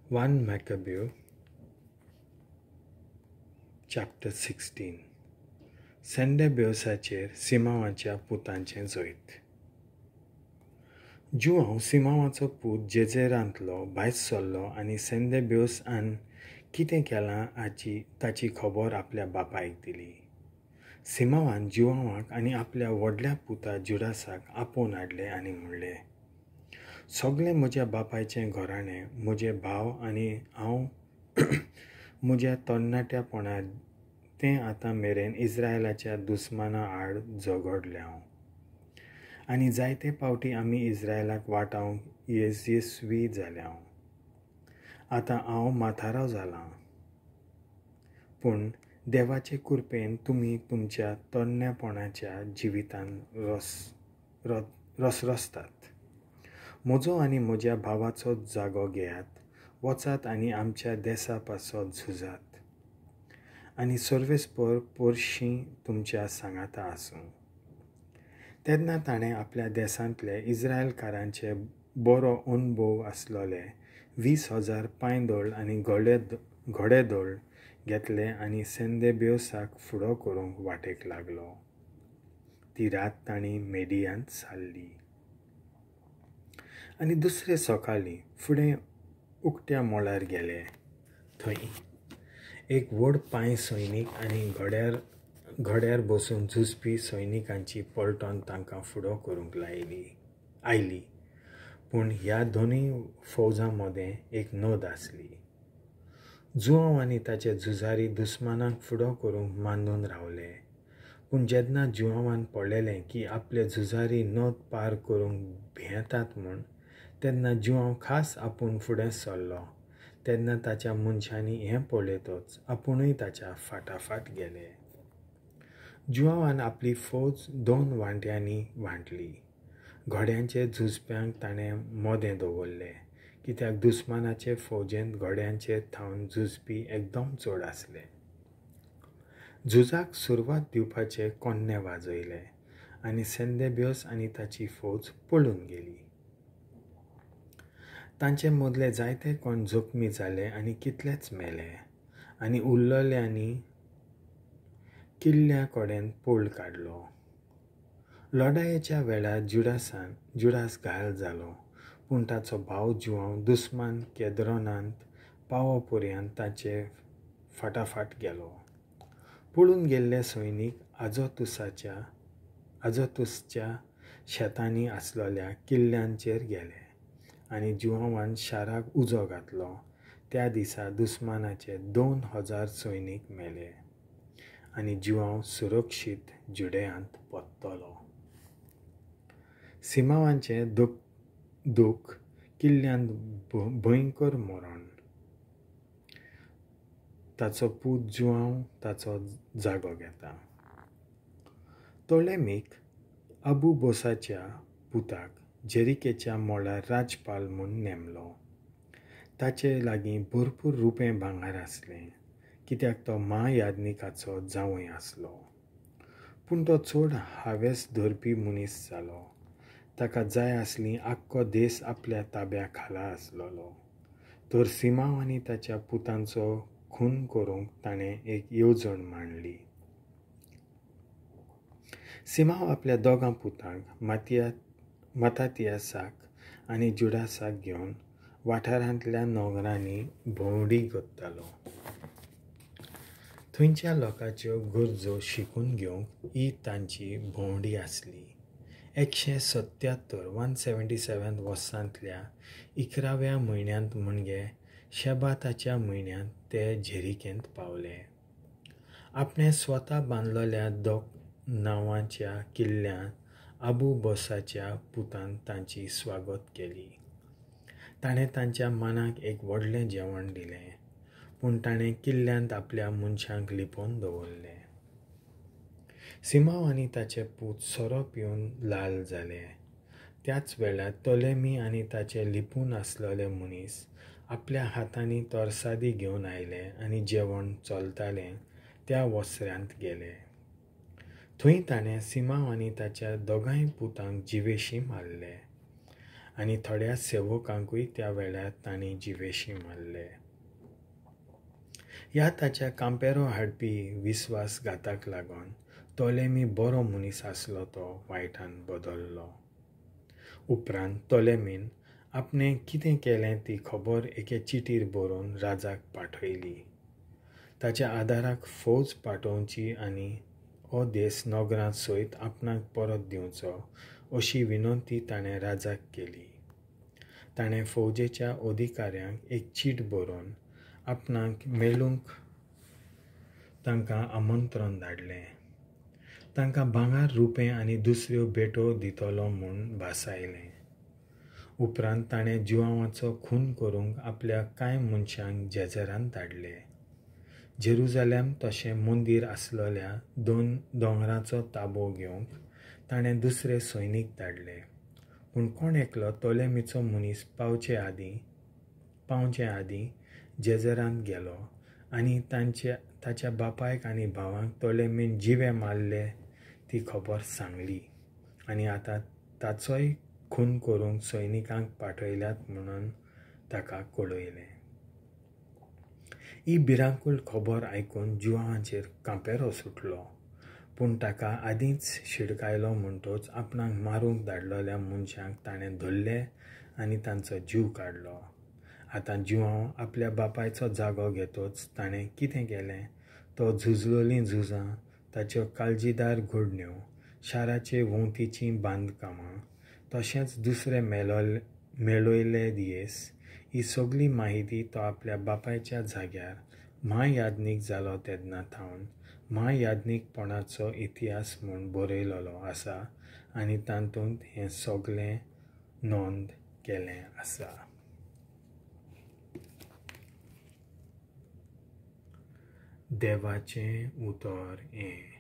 1 Maccabees chapter 16. सेंडेब्योसाचेर सिमांवाच्या पुतांचें जैत. जुआंव सिमांवाचो पूत जेझेरांतलो भायर सरलो आनी सेंदेब्योसान कितें केलां हाची ताची खबर आपल्या बापायक दिली. सिमांवान जुआंवाक आनी आपल्या व्हडल्या पुता जुडासाक आपोवन हाडले आनी म्हणलें, सगळें म्हज्या बापायचें घराणें, म्हजे भाव आनी हांव म्हज्या तरणाट्यापणार तें आतां मेरेन इस्रायलाच्या दुस्माना आड झगडलें हांव आनी जायते पावटी आमी इस्रायलाक वाटावंक येसस्वी जाले हांव. आतां हांव म्हातारो जालां, पूण देवाचे कृपेन तुमी तुमच्या तरणाटेपणाच्या जिवितान रसरसतात. म्हजो आनी म्हज्या भावाचो जागो घेयात, वचात आनी आमच्या देसा पासत झुजात आनी सर्वेस्पर पोरशीं तुमच्या सांगाता आसूं. तेन्ना ताणें आपल्या देसांतले इस्रायलकारांचे बरो अणभव आसलेले 20,000 पांयदळ आनी घोडेदळ घेतले आनी सेंदेब्योसाक फुडो करूंक वाटेक लागलो. ती रात तांणी मेडियांत सारली आनी दुसरे सकाळीं फुडें उकत्या मळार गेले. थंय एक व्हड पांय सैनीक आनी घोड्यार बसून झुजपी सैनिकांची पलटण तांकां फुडो करूंक आयली. पूण ह्या दोनूय फौजां मदें एक नद आसली. जुआंव आनी ताचे झुजारी दुस्मानाक फुडो करूंक मानून रावले. पूण जेन्ना जुआंवान पळयलें की आपले झुजारी नद पार करूंक भियेतात म्हूण, तेन्ना जुआंव खास आपूण फुडें सरलो. तेन्ना ताच्या मनशांनी हें पळयतच आपुणूय ताच्या फाटाफाट गेले. जुआंवान आपली फौज 2 वांट्यांनी वांटली. घोड्यांचे झुजप्यांक ताणें मदें दवरले, कित्याक दुस्मानाचे फौजेंत घोड्यांचेर थावन झुजपी एकदम चड आसले. झुजाक सुरवात दिवपाचे कोन्ने वाजयले आनी सेंदेब्योस आनी ताची फौज पळून गेली. तांचे मदले जायते कोण जखमी जाले आनी कितलेच मेले आनी उरलेल्यांनी किल्ल्या कडेन पळ काडलो. लडायेच्या वेळार जुडास घायल जालो, पूण ताचो भाव जुआंव दुस्मान केद्रोनांत पावो पर्यंत ताचे फाटाफाट गेलो. पळून गेल्ले सैनीक आजोतुसच्या शेतांनी आसलेल्या किल्ल्यांचेर गेले आनी जुआंवान शाराक उजो घातलो. त्या दिसा दुस्मानाचे 2,000 सैनीक मेले आनी जुआंव सुरक्षीत जुडेयांत परतलो. सिमांवाचें दूख किल्ल्यांत भयंकर मरण. ताचो पूत जुआंव ताचो जागो घेता. तोलेमीक अबू बोसाच्या पुताक जेरिकेच्या मळार राजपाल म्हूण नेमलो. ताचे लागीं भरपूर रुपें भांगर आसलें, कित्याक तो म्हायाज्ञिकाचो जांवय आसलो. पूण तो चड हावेस धरपी मनीस जालो. ताका जाय आसली आख्खो देस आपल्या ताब्या खाला आसलेलो. तर सिमांव आनी ताच्या पुतांचो खून करूंक ताणें एक येवजण मांडली. सिमांव आपल्या दोगां पुतांक मातातियासाक आनी जुडासाक घेवन वाठारांतल्या नगरांनी भोंवडी करतालो. थंयच्या लोकांच्यो गरजो शिकून घेवंक ही तांची भोंवडी आसली. 177 वर्सांतल्या 11व्या म्हयन्यांत म्हणजे शेबाताच्या म्हयन्यांत ते जेरिकेंत पावले. आपणें स्वता बांदलेल्या दोग नांवाच्या किल्ल्यांत अबू बोसाच्या पुतान तांची स्वागत केली. ताणें तांच्या मनाक एक व्हडलें जेवण दिलें, पूण ताणें किल्ल्यांत आपल्या मनशांक लिपोवन दवरले. सिमांव आनी ताचे पूत सोरो पिवन लाल जाले. त्याच वेळार तोलेमी आनी ताचे लिपून आसलेले मनीस आपल्या हातांनी तरसादी घेवन आयले आनी जेवण चलतालें त्या वसऱ्यांत गेले. थंय ताणें सिमांव आनी ताच्या दोगांय पुतांक जिवेशीं मारले आनी थोड्या सेवकांकूय त्या वेळार तांणी जिवेशी मारले. ह्या ताच्या कांपेरो हाडपी विस्वासघाताक लागून तोलेमी बरो मनीस आसलो तो वायटान बदल्लो. उपरांत तोलेमीन आपणें कितें केलें ती खबर एके चिटीर बरोवन राजाक पाठयली. ताच्या आदाराक फौज पाठोवची आनी हो देश नगरां सयत आपणाक परत दिवचो अशी विनंती ताणें राजाक केली. ताणें फौजेच्या अधिकाऱ्यांक एक चीट बरोवन आपणाक मेळूंक तांकां आमंत्रण धाडलें. तांकां भांगर, रुपें आनी दुसऱ्यो भेटो दितलो म्हूण भासायलें. उपरांत ताणें जुआंवाचो खून करूंक आपल्या कांय मनशांक जेजरांत धाडले. जेरुजालेम तशें मंदीर आसलेल्या 2 दोंगराचो ताबो घेवंक ताणें दुसरे सैनीक धाडले. पूण कोण एकलो तोलेमीचो मनीस पावचे आदीं जेजरांत गेलो आनी ताच्या बापायक आनी भावांक तोलेमीन जिवे मारले ती खबर सांगली आनी आतां ताचोय खून करूंक सैनिकांक पाठयल्यात म्हणून ताका कळयलें. ही भिरांकूळ खबर आयकून जुआंवाचेर कांपेरो सुटलो. पूण ताका आदींच शिडकायलो म्हणटच आपणाक मारूंक धाडलेल्या मनशांक ताणें धरले आनी तांचो जीव काडलो. आतां जुआंव आपल्या बापायचो जागो घेतच ताणें कितें केलें, तो झुजलोलीं झुजां, ताच्यो काळजीदार घडण्यो, शाराचे भोंवतीचीं बांदकामां, तशेंच दुसरे मेळयले दियेस, ही सगळी माहिती तो आपल्या बापायच्या जाग्यार म्हायाज्ञीक जालो तेन्ना थावन म्हायाज्ञीकपणाचो इतिहास म्हूण बरयलेलो आसा आनी तातूंत हें सगळें नोंद केलें आसा. देवाचें उतर हें.